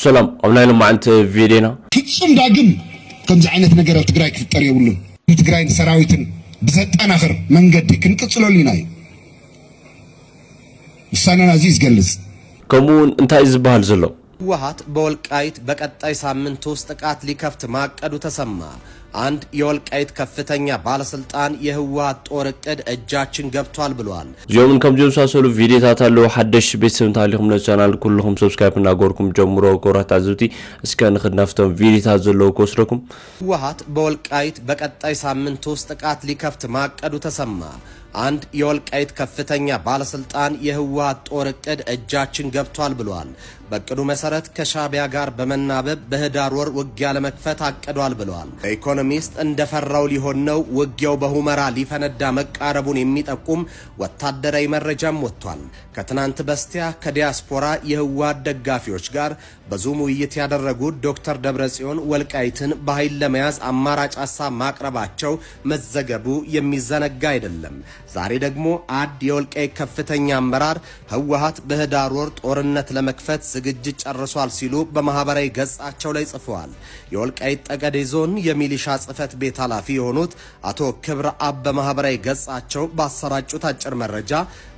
ሰላም፣ ኣብ ናይ ሎማዓንቲ ቪድዮና ፍጹም ዳግም ከምዚ ዓይነት ነገር ኣብ ትግራይ ክፍጠር የብሉን። ንትግራይን ሰራዊትን ብዘጠናኽር መንገዲ ክንቅጽለሉ ኢና እዩ ውሳነና እዚ እዩ ዝገልጽ። ከምኡ እውን እንታይ እዩ ዝበሃል ዘሎ? ህወሓት በወልቃይት በቀጣይ ሳምንት ውስጥ ጥቃት ሊከፍት ማቀዱ ተሰማ። አንድ የወልቃይት ከፍተኛ ባለስልጣን የህወሓት ጦር እቅድ እጃችን ገብቷል ብሏል። እዚኦምን ከምዚ ዝመሳሰሉ ቪድዮታት ኣለዉ። ሓደሽ ቤተሰብ እንተሃሊኹም ነዚ ቻናል ኩልኹም ሰብስክራይብ እናገበርኩም ጀምሮ። ክቡራት ተዓዘብቲ፣ እስከ ንኽድ ናብቶም ቪድዮታት ዘለዉ ክወስደኩም። ህወሓት በወልቃይት በቀጣይ ሳምንት ውስጥ ጥቃት ሊከፍት ማቀዱ ተሰማ። አንድ የወልቃይት ከፍተኛ ባለስልጣን የህወሓት ጦር እቅድ እጃችን ገብቷል ብሏል። በእቅዱ መሰረት ከሻቢያ ጋር በመናበብ በህዳር ወር ውጊያ ለመክፈት አቅዷል ብለዋል። ኢኮኖሚስት እንደፈራው ሊሆን ነው፣ ውጊያው በሁመራ ሊፈነዳ መቃረቡን የሚጠቁም ወታደራዊ መረጃም ወጥቷል። ከትናንት በስቲያ ከዲያስፖራ የህወሓት ደጋፊዎች ጋር በዙም ውይይት ያደረጉት ዶክተር ደብረጽዮን ወልቃይትን በኃይል ለመያዝ አማራጭ ሐሳብ ማቅረባቸው መዘገቡ የሚዘነጋ አይደለም። ዛሬ ደግሞ አንድ የወልቃይት ከፍተኛ አመራር ህወሓት በህዳር ወር ጦርነት ለመክፈት ዝግጅት ጨርሷል ሲሉ በማህበራዊ ገጻቸው ላይ ጽፈዋል። የወልቃይት ጠገዴ ዞን የሚሊሻ ጽህፈት ቤት ኃላፊ የሆኑት አቶ ክብረአብ በማህበራዊ ገጻቸው ባሰራጩት አጭር መረጃ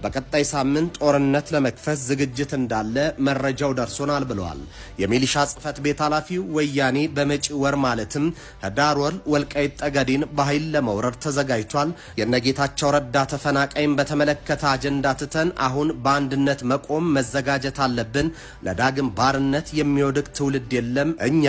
በቀጣይ ሳምንት ጦርነት ለመክፈት ዝግጅት እንዳለ መረጃው ደርሶናል ብለዋል። የሚሊሻ ጽህፈት ቤት ኃላፊው ወያኔ በመጪው ወር ማለትም ህዳር ወር ወልቃይት ጠገዴን በኃይል ለመውረር ተዘጋጅቷል። የነጌታቸው ረዳ ተፈናቃይን በተመለከተ አጀንዳ ትተን አሁን በአንድነት መቆም መዘጋጀት አለብን። ለዳግም ባርነት የሚወድቅ ትውልድ የለም። እኛ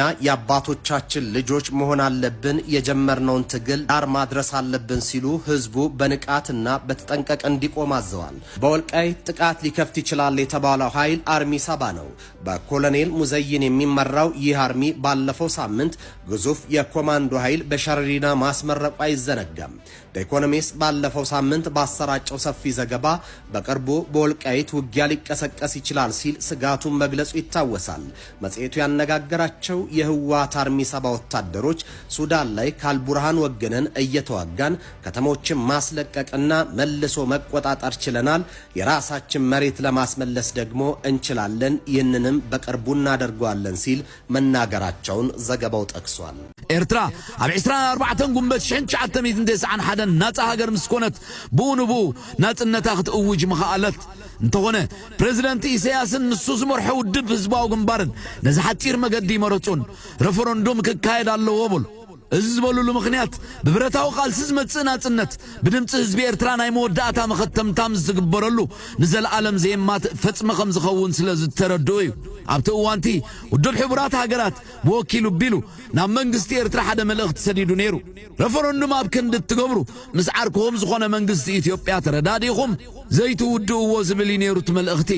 የአባቶቻችን ልጆች መሆን አለብን። የጀመርነውን ትግል ዳር ማድረስ አለብን ሲሉ ህዝቡ በንቃትና በተጠንቀቅ እንዲቆም አዘዋል። በወልቃይት ጥቃት ሊከፍት ይችላል የተባለው ኃይል አርሚ ሰባ ነው። በኮሎኔል ሙዘይን የሚመራው ይህ አርሚ ባለፈው ሳምንት ግዙፍ የኮማንዶ ኃይል በሸረሪና ማስመረቁ አይዘነጋም። ኢኮኖሚስት ባለፈው ሳምንት ባሰራጨው ሰፊ ዘገባ በቅርቡ በወልቃይት ውጊያ ሊቀሰቀስ ይችላል ሲል ስጋቱን መግለጹ ይታወሳል። መጽሔቱ ያነጋገራቸው የህወሓት አርሚ ሰባ ወታደሮች ሱዳን ላይ ከአልቡርሃን ወገነን እየተዋጋን ከተሞችን ማስለቀቅና መልሶ መቆጣጠር ችለናል፣ የራሳችን መሬት ለማስመለስ ደግሞ እንችላለን፣ ይህንንም በቅርቡ እናደርገዋለን ሲል መናገራቸውን ዘገባው ጠቅሷል። ኤርትራ ኣብ ዕስራን ኣርባዕተን ጉንበት ሽሕን ትሽዓተ ሚእትን ተስዓን ሓደን ናጻ ሃገር ምስ ኮነት፣ ብኡ ንብኡ ናጽነታ ክትእውጅ ምኸኣለት። እንተኾነ፣ ፕረዚደንት ኢሳያስን ንሱ ዝመርሖ ውድብ ህዝባዊ ግንባርን ነዚ ሓጺር መገዲ ይመረጹን፣ ረፈረንዱም ክካየድ ኣለዎ በሉ። እዚ ዝበሉሉ ምኽንያት፣ ብብረታዊ ቃልሲ ዝመጽእ ናጽነት፣ ብድምጺ ህዝቢ ኤርትራ ናይ መወዳእታ መኸተምታ ምስ ዝግበረሉ፣ ንዘለኣለም ዘየማትእ ፈጽሚ ከም ዝኸውን ስለ ዝተረድኡ እዩ። ኣብቲ እዋንቲ፣ ውድብ ሕቡራት ሃገራት ብወኪሉ ቢሉ ናብ መንግስቲ ኤርትራ ሓደ መልእኽቲ ሰዲዱ ነይሩ። ረፈረንዱም ኣብ ክንዲ እትገብሩ፣ ምስ ዓርክኹም ዝኾነ መንግስቲ ኢትዮጵያ ተረዳዲእኹም ዘይትውድእዎ ዝብል እዩ ነይሩ እቲ መልእኽቲ።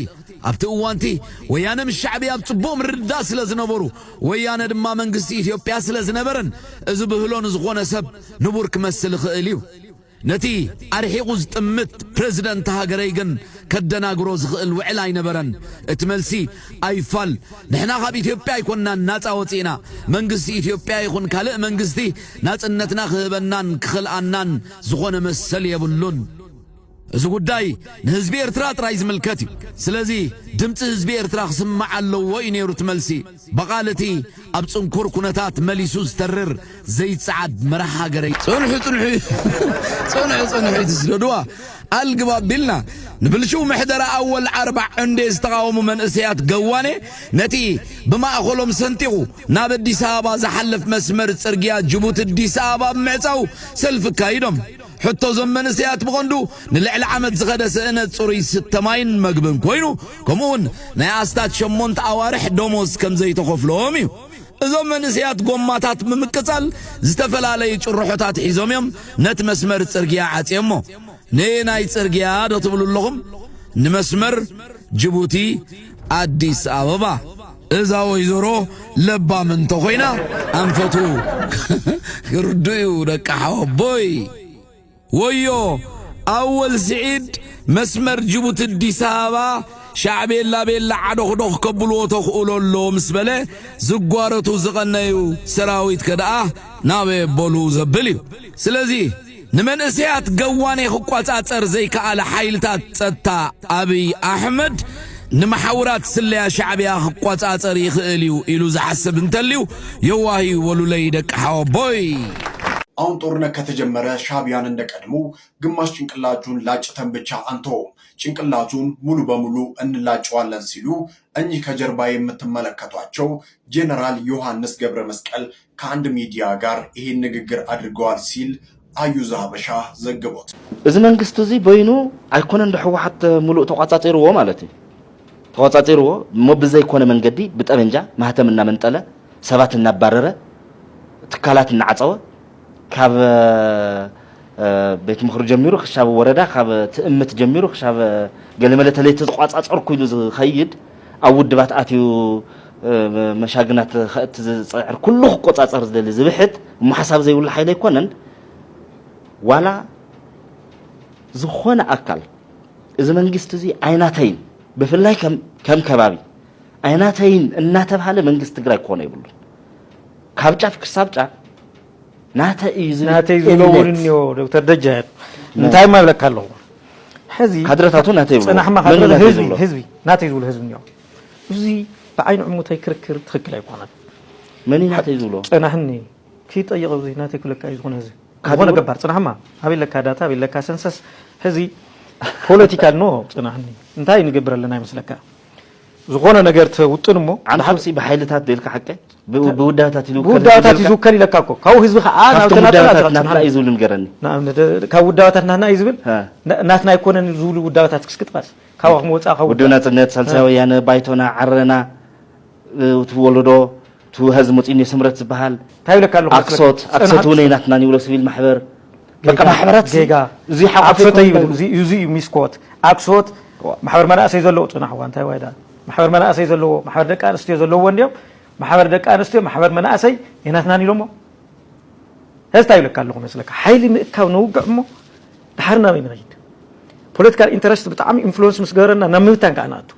ኣብቲ እዋንቲ፣ ወያነ ምስ ሻዕብያ ኣብ ጽቡቕ ምርድዳእ ስለ ዝነበሩ፣ ወያነ ድማ መንግስቲ ኢትዮጵያ ስለ ዝነበረን፣ እዚ ብህሎ ንዝኾነ ሰብ ንቡር ክመስል ይኽእል እዩ። ነቲ ኣርሒቑ ዝጥምት ፕረዚደንት ሃገረይ ግን ከደናግሮ ዝኽእል ውዕል ኣይነበረን። እቲ መልሲ ኣይፋል። ንሕና ካብ ኢትዮጵያ ኣይኮንናን ናጻ ወጺእና። መንግስቲ ኢትዮጵያ ይኹን ካልእ መንግስቲ ናጽነትና ክህበናን ክኽልኣናን ዝኾነ መሰል የብሉን። እዚ ጉዳይ ንህዝቢ ኤርትራ ጥራይ ዝምልከት እዩ። ስለዚ ድምጺ ህዝቢ ኤርትራ ክስማዕ ኣለዎ እዩ ነይሩ እቲ መልሲ። በቓል እቲ ኣብ ጽንኩር ኩነታት መሊሱ ዝተርር ዘይጸዓድ መራሕ ሃገረይ። ጽንሑ፣ ጽንሑ፣ ጽንሑ፣ ጽንሑ እዩ ትስደድዋ። ኣልግብ ኣቢልና ንብልሽው ምሕደራ ኣወል ኣርባዕ እንዴ ዝተቓወሙ መንእሰያት ገዋኔ ነቲ ብማእኸሎም ሰንጢቑ ናብ ኣዲስ ኣበባ ዝሓልፍ መስመር ጽርግያ ጅቡቲ ኣዲስ ኣበባ ብምዕጻው ሰልፊ ኣካይዶም። ሕቶ እዞም መንእሰያት ብቐንዱ ንልዕሊ ዓመት ዝኸደ ስእነት ጽሩይ ስተ ማይን መግብን ኮይኑ፣ ከምኡውን ናይ ኣስታት ሸሞንተ ኣዋርሕ ደሞዝ ከም ዘይተኸፍሎም እዩ። እዞም መንእሰያት ጎማታት ብምቅጻል ዝተፈላለዩ ጭርሖታት ሒዞም እዮም ነቲ መስመር ጽርግያ ዓጽዮሞ። ነየናይ ጽርግያ ዶ ትብሉ ኣለኹም? ንመስመር ጅቡቲ ኣዲስ ኣበባ። እዛ ወይዘሮ ለባም እንተኾይና ኣንፈቱ ክርዱ እዩ ደቂ ሓወቦይ። ወዮ ኣወል ስዒድ መስመር ጅቡቲ ኣዲስ ኣበባ ሻዕ ቤላ ቤላ ዓዶኽዶኽ ከብልዎ ተኽእሎ ኣሎ ምስ በለ ዝጓረቱ ዝቐነዩ ሰራዊት ከደኣ ናበይ ኣበሉ ዘብል እዩ። ስለዚ ንመንእሰያት ገዋኔ ክቋጻጸር ዘይከኣለ ሓይልታት ጸጥታ ኣብይ ኣሕመድ ንመሓውራት ስለያ ሻዕብያ ክቆጻጸር ይኽእል እዩ ኢሉ ዝሓስብ እንተልዩ፣ የዋህ እዩ በሉለይ ደቂ ሓወቦይ። አሁን ጦርነት ከተጀመረ ሻዕቢያን እንደቀድሞ ግማሽ ጭንቅላቱን ላጭተን ብቻ አንተውም፣ ጭንቅላቱን ሙሉ በሙሉ እንላጨዋለን ሲሉ እኚህ ከጀርባ የምትመለከቷቸው ጄኔራል ዮሐንስ ገብረ መስቀል ከአንድ ሚዲያ ጋር ይህን ንግግር አድርገዋል ሲል አዩዘ ሀበሻ ዘግቦት። እዚ መንግስቲ እዚ በይኑ ኣይኮነን ዶ ህወሓት ሙሉእ ተቋጻጺርዎ ማለት እዩ። ተቋጻጺርዎ እሞ ብዘይኮነ መንገዲ ብጠበንጃ ማህተም እናመንጠለ ሰባት እናባረረ ትካላት እናዓጸወ ካብ ቤት ምኽሪ ጀሚሩ ክሻብ ወረዳ ካብ ትእምት ጀሚሩ ክሻብ ገለመለ ተለይቲ ዝቋጻጸርኩ ኢሉ ዝኸይድ ኣብ ውድባት ኣትዩ መሻግናት ከእቲ ዝፅዕር ኩሉ ክቆፃፀር ዝደሊ ዝብሕት እሞ ሓሳብ ዘይብሉ ሓይሊ ኣይኮነን። ዋላ ዝኾነ ኣካል እዚ መንግስቲ እዚ ኣይናተይን ብፍላይ ከም ከባቢ ኣይናተይን እናተብሃለ መንግስቲ ትግራይ ክኾነ የብሉን። ካብ ጫፍ ክሳብ ጫፍ ናተ እዩ ዝብል ናተይ ዝብሎ እውን እኒኦ ዶክተር ደጀ እንታይ ማብለካ ኣለኹ ሕዚ ካድረታቱ ናተ ይብሉ ፅናሕማ መን እዩ ካድረ ናተ ህዝቢ ዝብሎ ህዝቢ ናተይ ዝብሎ ህዝቢ እኒኦ እዚ ብዓይኒ ዕሙተይ ክርክር ትኽክል ኣይኮነን መን እዩ ናተ ዝብሎ ፅናሕኒ ክይጠይቕ እዚ ናተይ ክብለካ እዩ ዝኾነ ህዝቢ ዝኾነ ካድረ- ገባር ፅናሕማ ኣበይ ለካ ዳታ ኣበይ ለካ ሰንሰስ ሕዚ ፖለቲካል ኖ ፅናሕኒ እንታይ ንገብር ኣለና ይመስለካ ዝኾነ ነገር ተውጥን እሞ ዓንቶሲ ብሓይልታት ደልካ ሓቀ ብውዳታት ኢሉ ብውዳታት እዩ ዝውከል ኢለካ እኮ ካብኡ ህዝቢ ከዓ ናብ ካብቶም ተናጠል ውዳታት ኣትራጽና ናትና እዩ ዝብሉ ንገረኒ ንኣብነት ካብ ውዳባታት ናትና እዩ ዝብል ሀ። ና- ናትና ኣይኮነን ዝብሉ ውዳባታት ክስክጥቃስ ካባኹም ወፃእ ካብ ውድብ ናፅነት ሳልሳይ ወያነ ባይቶና ዓረና እቲ ወለዶ እቲ ህዝቢ መፂኡኒ ስምረት ዝበሃል እንታይ ይብለካ ኣለኹ ኣክሶት ኣክሶት እውን ናትና ይብሎ ሲቪል ማሕበር በቃ ማሕበራት ጌጋ እዚ ሓቆፈ ኣክሶት ይኮን ይብል እዚ እዚ እዩ ሚስኮት ኣክሶት ዋ። ማሕበር መናእሰይ ዘለዎ ፅናሕዋ እንታይ ዋይዳ ማሕበር መናእሰይ ዘለዎ ማሕበር ደቂ ኣንስትዮ ዘለዎ እንዲዮም ማሕበር ደቂ ኣንስትዮ ማሕበር መናእሰይ የናትናን ኢሎሞ ህዝታ ይብለካ ኣለኹ መስለካ ሓይሊ ምእካብ ነውግዕ እሞ ድሓር ናበይ ንኸይድ ፖለቲካል ኢንተረስት ብጣዕሚ ኢንፍሉወንስ ምስ ገበረና ናብ ምብታን ከዓ ንኣቱ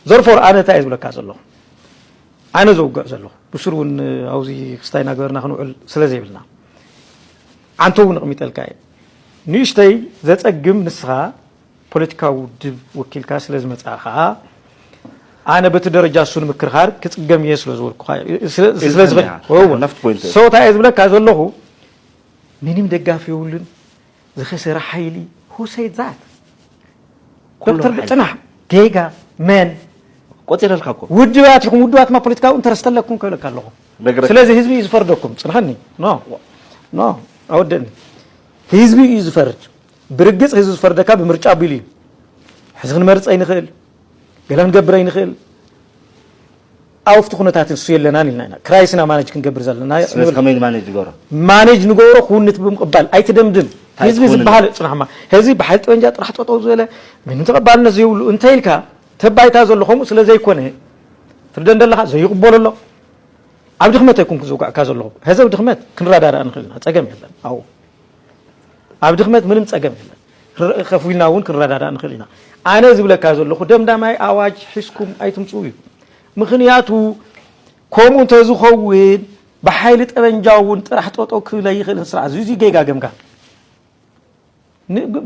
ዘርፎር ኣነ እንታይ እየ ዝብለካ ዘለኹ ኣነ ዘውግዕ ዘለኹ ብሱር እውን ኣብዚ ክስታይ እናገበርና ክንውዕል ስለ ዘይብልና ዓንተው እውን ኣቕሚጠልካ እየ ንእሽተይ ዘፀግም ንስኻ ፖለቲካዊ ውድብ ወኪልካ ስለ ዝመፅኣ ከዓ ኣነ በቲ ደረጃ እሱ ንምክርኻር ክፅገም እየ ስለ ዝበልኩኻ እዩ። ስለ- ስለ ዝኽእል ኢኻ። እወ። Left point። So እንታይ እየ ዝብለካ ዘለኹ ምንም ደጋፊ የብሉን ዝኸሰረ ሓይሊ who said that ኩሎም ዶክተር ሓይሊ። ፅናሕ ጌጋ መን ቆፂረልካ እኮ ውድባት ኢኹም ውድባትማ ፖለቲካዊ ኢንተረስት ኣለኩም ክብለካ ኣለኹ ነግረካ። ስለዚ ህዝቢ እዩ ዝፈርደኩም ፅንሐኒ ኖ ኖ ኣወደኒ ህዝቢ እዩ ዝፈርድ ብርግፅ ህዝቢ ዝፈርደካ ብምርጫ ኣቢሉ እዩ ሕዚ ክንመርፅ ኣይንኽእል ገለ ክንገብር ኣይንኽእል ኣብቲ ኩነታት ንሱ የለናን ኢልና ኢና ክራይስና ማነጅ ክንገብር ዘለና ስለዚ ከመይ ማኔጅ ዝገብሮ ማኔጅ ንገብሮ ክውንት ብምቕባል ኣይትደምድም እንታይ ህዝቢ ትኸውን ዝበሃል ፅናሕማ ህዝቢ ብሓይሊ ጠበንጃ ጥራሕ ጠጠው ዝበለ ምንም ተቐባልነት ዘይብሉ እንተ ኢልካ ተባይታ ዘሎ ከምኡ ስለ ዘይኮነ ትርደ እንደለኻ ዘይቕበሎ ኣሎ ኣብ ድኽመት ኣይኮንኩ ዝውቃዕካ ዘለኹ ህዘብ ድኽመት ክንረዳዳእ ንኽእል ኢና ፀገም የለን ኣው ኣብ ድኽመት ምንም ፀገም የለን ከፍ ኢልና እውን ክንረዳዳእ ንኽእል ኢና ኣነ ዝብለካ ዘለኹ ደምዳማይ ኣዋጅ ሒዝኩም ኣይትምፅኡ እዩ ምኽንያቱ ከምኡ እንተዝኸውን ብሓይሊ ጠበንጃ እውን ጥራሕ ጠጠው ክብል ኣይኽእልን ስርዓት እዚ ጌጋ ገምጋም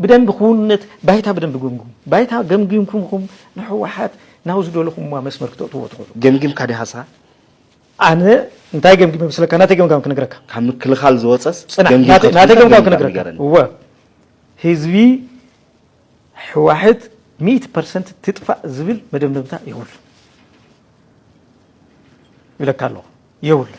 ብደንቢ ክውንነት ባይታ ብደንቢ ገምግሙ ባይታ ገምጊምኩም ኹም ንሕወሓት ናብ ዝደለኹምዋ መስመር ክተእትዎ ትኽእሉ ገምጊምካ ዲሃሳ ኣነ እንታይ ገምጊመ ምስለካ ናተይ ገምጋም ክነግረካ ካብ ምክልኻል ዝወፀስ ፅና ገምጊምካ ናተይ ትፈልጥ ገምጋም ገምጋም ክነግረካ ንገረኒ። እወ ህዝቢ ሕዋሕት ሚእቲ ፐርሰንት ትጥፋእ ዝብል መደምደምታ የብሉ ይብለካ ኣለኹ የብሉ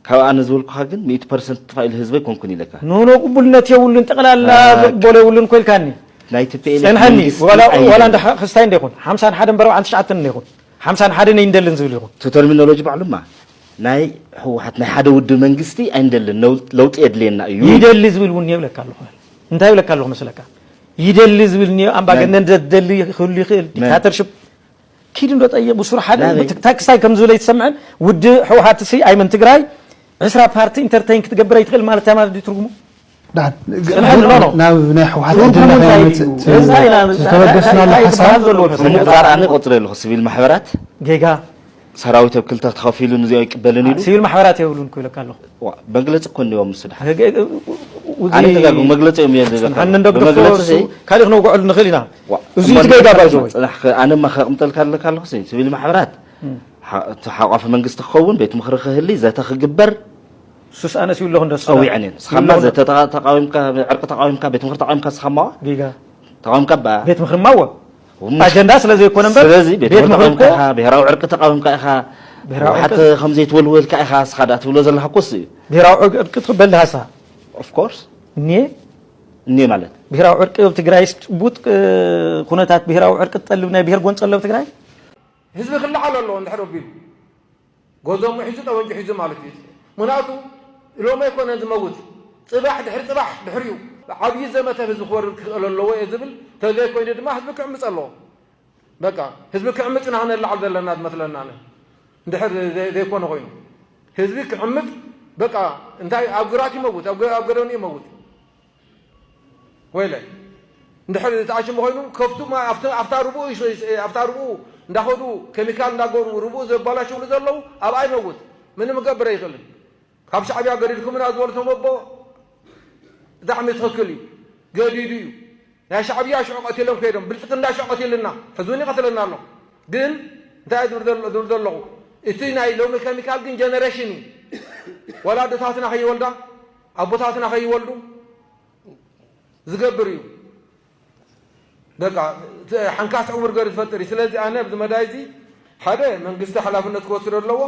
ካብ ኣነ ዝበልኩኻ ግን ሚእቲ ፐርሰንት ጥፋእ ኢሉ ህዝበይ ኮንኩን ኢለካ ኖኖ ቅቡልነት የብሉን ጠቕላላ ኣክ። ዝቕበሎ የብሉን ኮልካኒ ናይ ቲ ፒ ኤል ኤፍ ፅንሐኒ መንግስቲ ዋላ ኣይደልን። ዋላ እንዳ ክስታይ እንደ ይኹን ሓምሳን ሓደን በረብዓን ትሽዓተን እንደ ይኹን ሓምሳን ሓደን ኣይንደልን ዝብል ይኹን እቲ ተርሚኖሎጂ ባዕሉ እማ ናይ ህወሓት ናይ ሓደ ውድብ መንግስቲ ኣይንደልን ለው- ለውጢ የድልየና እዩ ይደሊ ዝብል እውን የብለካ ኣለኹ እንታይ ይብለካ ኣለኹ መስለካ ይደሊ ዝብል እኒኦ ኣምባገነን ዘደሊ ክህሉ ይኽእል ዲክታተርሽፕ ኪድ እንዶ ጠይቕ ብሱር ሓደ ናበይ? ብትክታይ ክስታይ ከም ዝብል ኣይትሰምዕን ውድብ ህወሓት ሲ ኣይመን ትግራይ ዕስራ ፓርቲ ኢንተርተይን ክትገብር ኣይትኽእል ማለት እንታይ ማለት ድዩ ትርጉሙ ደሓን ጽንሐት ኣሎ ነው። ናብ ናይ ህወሓት ትርጉሙ ዕድልና እንታይ ከይመፅእ እዩ? እዚ ኣይና- ዝተበገስናሉ እንታይ ሓሳብ ዝበሃል ዘሎ መስለካ? ምቁፃር ኣነ ቆፅረ ኣለኹ ስቪል ማሕበራት ጌጋ ሰራዊት ኣብ ክልተ ተኸፊሉ ንዚኦ ይቅበልን ኢሉ ሲቪል ማሕበራት የብሉን ክብለካ ኣለኹ ዋ፣ መግለፂ እኮ እኒዎም ምስ ድሓ ህገ- ኣነ ተጋግሙ መግለፂ እዮም እየ ዝገበሩ። ጽንሓኒ እንዶ ግደፎ፣ ብመግለፂ እሱ ዘይ- ካልእ ክነውግዐሉ ንኽእል ኢና። ዋ፣ እዚ እሞ ትገጋ ባይዘ ወይ። ጽናሕ ከ-፣ ኣነ እማ ከቕምጠልካ ኣለካ ኣለኹ ሲ፣ ሲቪል ማሕበራት፣ ም። ሓ-፣ እቲ ሓቋፊ መንግስቲ ክኸውን፣ ቤት ምኽሪ ክህሊ፣ ዘተ ክግበር እሱስ ኣነ ሲብሎ ክንደስ ጸዊዐን እየን። ንስኻማ ይብሎ ዘተ ተቃ-፣ ተቃዊምካ፣ ዕርቂ ተቃዊምካ፣ ቤት ምኽሪ ተቃዊምካ፣ ንስኻማ ዋ? ጌጋ። ተቃዊምካ ባ? ቤት ምኽሪ ማዎ። እም። ኣጀንዳ ስለ ዘይኮነ እምበር፣ ስለዚ ቤት ቤት ምኽሪ ምኽሪ ተቃዊምካ እኮ ኢኻ፣ ብሄራዊ ዕርቂ ተቃዊምካ ኢኻ፣ ብሄራዊ ህወሓት ዕርቂ ከም ዘይትወልወልካ ኢኻ፣ ንስኻ ደኣ ትብሎ ዘለኻ እኮ እሱ እዩ። ብሄራዊ ዕርቂ ትቕበል ድሃሳ? Of course። እኔ እኔ ማለት? ብሄራዊ ዕርቂ ኣብ ትግራይ ጭቡጥ፣ እ፣ ኩነታት ብሄራዊ ዕርቂ ትጠልብ ናይ ብሄር ጎንፂ ኣሎ ኣብ ትግራይ? ህዝቢ ክለዓል ኣለዎ እንድሕር ኣቢሉ። ጎዞሙ ሒዙ ጠበንጁ ሒዙ ማለት እዩ። ምኽንያቱ ሎሚ ኣይኮነን ዝመውት፣ ጽባሕ ድሕሪ ጽባሕ ድሕሪኡ ዓብዪ ዘመተ ህዝቢ ክወርድ ክኽእል ኣለዎ እየ ዝብል። ተዘይኮይኑ ድማ ህዝቢ ክዕምጽ ኣለዎ። በቃ ህዝቢ ክዕምጽ ኢና ክነላዓል ዘለና ዝመስለና ኣነ። እንድሕር ዘይ-፣ ዘይኮነ ኮይኑ ህዝቢ ክዕምጽ በቃ እንታይ ኣብ ግራት ይመውት፣ ኣብ ገ-፣ ኣብ ገደኑ ይመውት። ወይለ እንድሕር ተኣሽሙ ኮይኑ ከፍቱ ማ-፣ ኣብቲ-፣ ኣብታ ርብኡ ይሽ-፣ ይሽ-፣ ኣብታ ርብኡ እንዳኸዱ ኬሚካል እንዳገሩ ርብኡ ዘባላሸውሉ ዘለዉ ኣብኣ ይመውት። ምንም ክገብር ኣይኽእልን። ካብ ሻዕብያ ገዲድኩምና ዝበሉ እቶም ኣቦ ብጣዕሚ ትኽክል እዩ። ገዲዱ እዩ። ናይ ሻዕብያ ሽዑ ቀቲሎም ከይዶም፣ ብልጽግና ሽዑ ቀቲልና፣ ሕዚ እውን ይቐትለና ኣሎ። ግን እንታይ ዝብል ዘሎ-፣ ዝብል ዘለኹ፣ እቲ ናይ ሎሚ ኬሚካል ግን ጀነሬሽን እዩ። ዋላ ኣዶታትና ከይወልዳ፣ ኣቦታትና ከይወልዱ ዝገብር እዩ። በቃ፣ እቲ ሓንካስ ዕውር ገር ዝፈጥር እዩ። ስለዚ ኣነ ኣብዚ መዳይ እዚ ሓደ መንግስቲ ሓላፍነት ክወስድ ኣለዎ።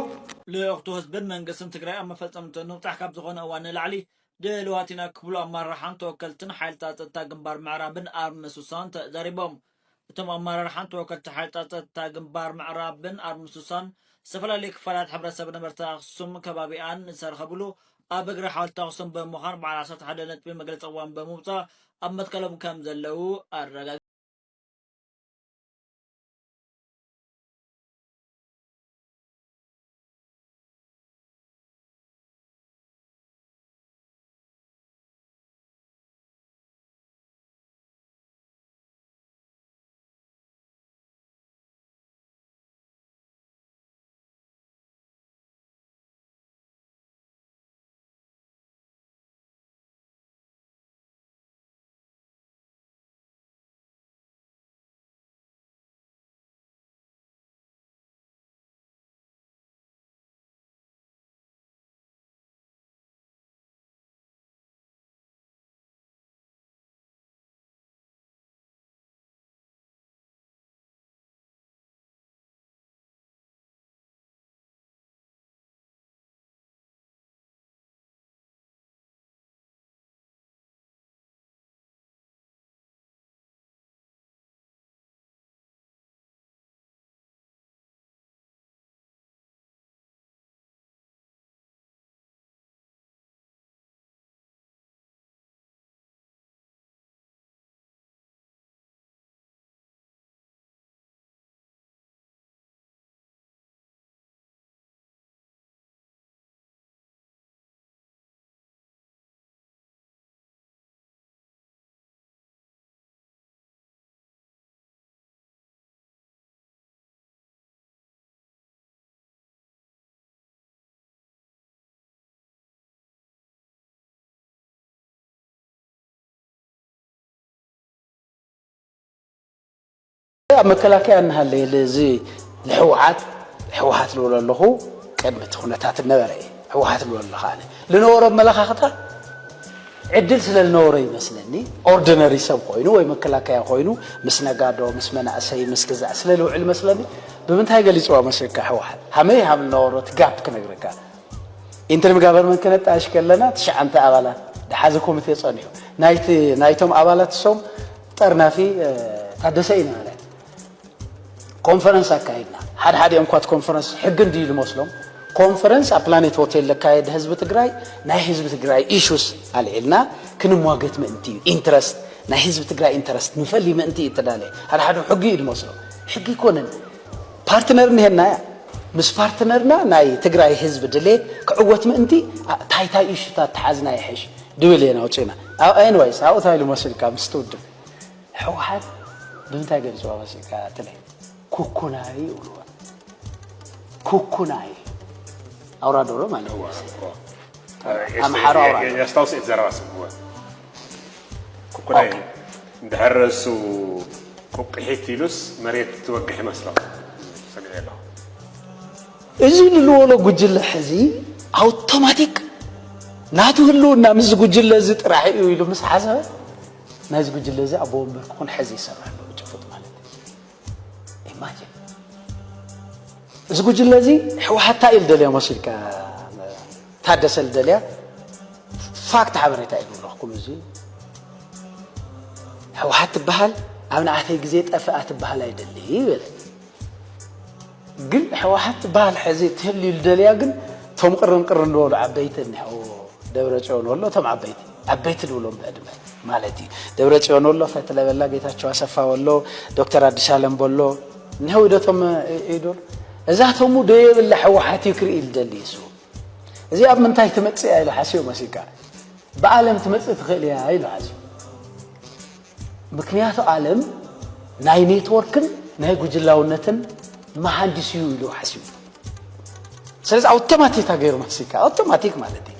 ልእኽቱ ህዝብን መንግስትን ትግራይ ኣብ መፈጸምቲ ንቕጻሕ ካብ ዝኾነ እዋን ንላዕሊ ድልዋት ኢና ክብሉ ኣመራርሓን ተወከልትን ሓይልታት ጸጥታ ግንባር ምዕራብን ኣርሚ ሱሳን ተዛሪቦም። እቶም ኣመራርሓን ተወከልቲ ሓይልታት ጸጥታ ግንባር ምዕራብን ኣርሚ ሱሳን ዝተፈላለዩ ክፋላት ሕብረተሰብ ነበርቲ ኣኽሱም ከባቢኣን ዝተረኸብሉ ኣብ እግሪ ሓወልቲ ኣኽሱም ብምዃን በዓል ዓሰርተ ሓደ ነጥቢ መግለፂ እዋን ብምውፃእ ኣብ መትከሎም ከም ዘለዉ ኣረጋጊ ኣብ መከላከያ እናሃለየ እዚ ንህወሓት፣ ህወሓት ልብሎ ኣለኹ፣ ቅድሚ እቲ ኩነታት ነበረ እየ። ህወሓት ልብሎ ኣለኹ ኣነ። ልነበሮ ኣመለኻኽታ ዕድል ስለ ልነበሮ ይመስለኒ፣ ኦርዲነሪ ሰብ ኮይኑ ወይ መከላከያ ኮይኑ ምስ ነጋዶ፣ ምስ መናእሰይ፣ ምስ ግዛዕ ስለ ልውዕል ይመስለኒ። ብምንታይ ገሊፅዋ መስልካ ህወሓት? ሃመይ ሃም ልነበሮ እቲ ጋፕ ክነግረካ። ኢንተሪም ጋቨርንመንት ከነጣይሽ ከለና ትሽዓንተ ኣባላት ዝሓዘ ኮሚቴ ጸኒሑ። ናይቲ፣ ናይቶም ኣባላት እሶም ጠርናፊ፣ እ፣ ታደሰ እዩ ማለት። ኮንፈረንስ ኣካይድና። ሓደ ሓደ እዮም ኳት ኮንፈረንስ ሕጊ እንድዩ ዝመስሎም። ኮንፈረንስ ኣብ ፕላኔት ሆቴል ለካየድ ህዝቢ ትግራይ፣ ናይ ህዝቢ ትግራይ ኢሹስ ኣልዒልና፣ ክንሟገት ምእንቲ እዩ። ኢንትረስት፣ ናይ ህዝቢ ትግራይ ኢንትረስት ንፈሊ ምእንቲ እዩ እተዳለየ። ሓደ ሓደ ሕጊ እዩ ዝመስሎ። ሕጊ ይኮነን። ፓርትነር እኒሄና እያ። ምስ ፓርትነርና ናይ ትግራይ ህዝቢ ድሌት ክዕወት ምእንቲ፣ ኣ-፣ ታይ ታይ ኢሹታት ተሓዝና ይሕሽ ድብል እየን ኣውፂእና። ኣብ፣ ኤኒዌይስ፣ ኣብኡ እንታይ ኢሉ መሲልካ ምስቲ ውድብ? ህወሓት ብምንታይ ገሊፅዋ መሲልካ ትለይ? ኩኩናይ ይብልዋ። ኩኩናይ። ኣውራ ዶሮ ማለት እዩ። እዋ፣ እዋ። ኣምሓሩ ኣውራ ዶሮ። የስታውስ ኤት ዘረባ ስምዋ። ቁራይ እንድሕር ርእሱ ቁቅሒት ኢሉስ መሬት ትወግሕ ይመስሎ ሰሚዐ ኣለኹ። እዚ ልልወሎ ጉጅለ ሕዚ ኣውቶማቲክ ናቱ ህልውና ምስዚ ጉጅለ እዚ ጥራሕ እዩ ኢሉ ምስ ሓሰበ ናይዚ ጉጅለ እዚ ኣቦ ወንበር ክኾን ሕዚ ይሰርሕ ኣሎ ብጭፉጥ ማለት እዩ። ኢማጂን እዚ ጉጅለ እዚ ህወሓት እንታይ እዩ ዝደልዮ መሲልካ ታደሰ ዝደልያ ፋክት ሓበሬታ እዩ ዝብለኩም እዚ ህወሓት ትበሃል ኣብ ንኣተይ ግዜ ጠፍኣ ትበሃል ኣይደሊ ይብል ግን ህወሓት ትበሃል ሕዚ ትህል ይልደልያ ግን ቶም ቅርም ቅርም ዝበሉ ዓበይቲ እኒሐዎ ደብረ ፅዮን ወሎ እቶም ዓበይቲ ዓበይቲ ንብሎም ብዕድመ ማለት እዩ ደብረ ፅዮን ወሎ ፈትለ በላ ጌታቸው ኣሰፋ ወሎ ዶክተር ኣዲስ ኣለም በሎ እኒሐው ኢዶቶም ኢዶል እዛቶሙ ደየብላ ህወሓት እዩ ክርኢ ይልደሊ ይሱ እዚ ኣብ ምንታይ ትመፅእ እያ ኢሉ ሓሲቡ መሲልካ ብዓለም ትመፅእ ትኽእል እያ ኢሉ ሓሲቡ ምክንያቱ ዓለም ናይ ኔትወርክን ናይ ጉጅላውነትን መሃንዲስ እዩ ኢሉ ሓሲቡ ስለዚ ኣውቶማቲክ ገይሩ መሲልካ ኣውቶማቲክ ማለት እዩ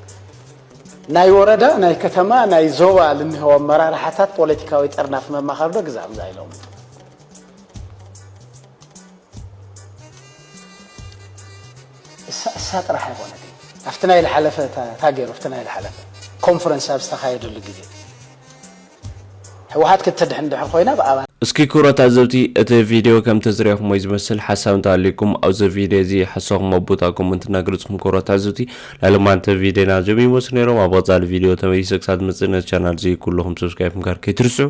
ናይ ወረዳ ናይ ከተማ ናይ ዞባ ልንህቦ ኣመራርሓታት ፖለቲካዊ ጥርናፍ መማኸሪ ዶ ግዛእ ምዛ ኢሎም እሳ ጥራሕ ኣይኮነት ኣብቲ ናይ ዝሓለፈ ታገይሩ ኣብቲ ናይ ዝሓለፈ ኮንፈረንስ ኣብ ዝተኻየደሉ ግዜ ህወሓት ክትድሕን ድሕር ኮይና ብኣባ እስኪ ክቡራት ተዓዘብቲ እቲ ቪድዮ ከምቲ ዝሪእኹሞ ዝመስል ሓሳብ እንተሃልዩኩም ኣብዚ ቪድዮ እዚ ሓሳብኩም ኣብ ቦታ ኮመንት እናገለፅኩም ክቡራት ተዓዘብቲ ናይ ሎማዓንቲ ቪድዮና እዚኦም ይመስሉ ነይሮም ኣብ ቀፃሊ ቪድዮ ተመሊሰ ክሳብ ዝመፅእ ነዚ ቻናል እዚ ኩለኹም ሰብስክራይብ ምግባር ከይትርስዑ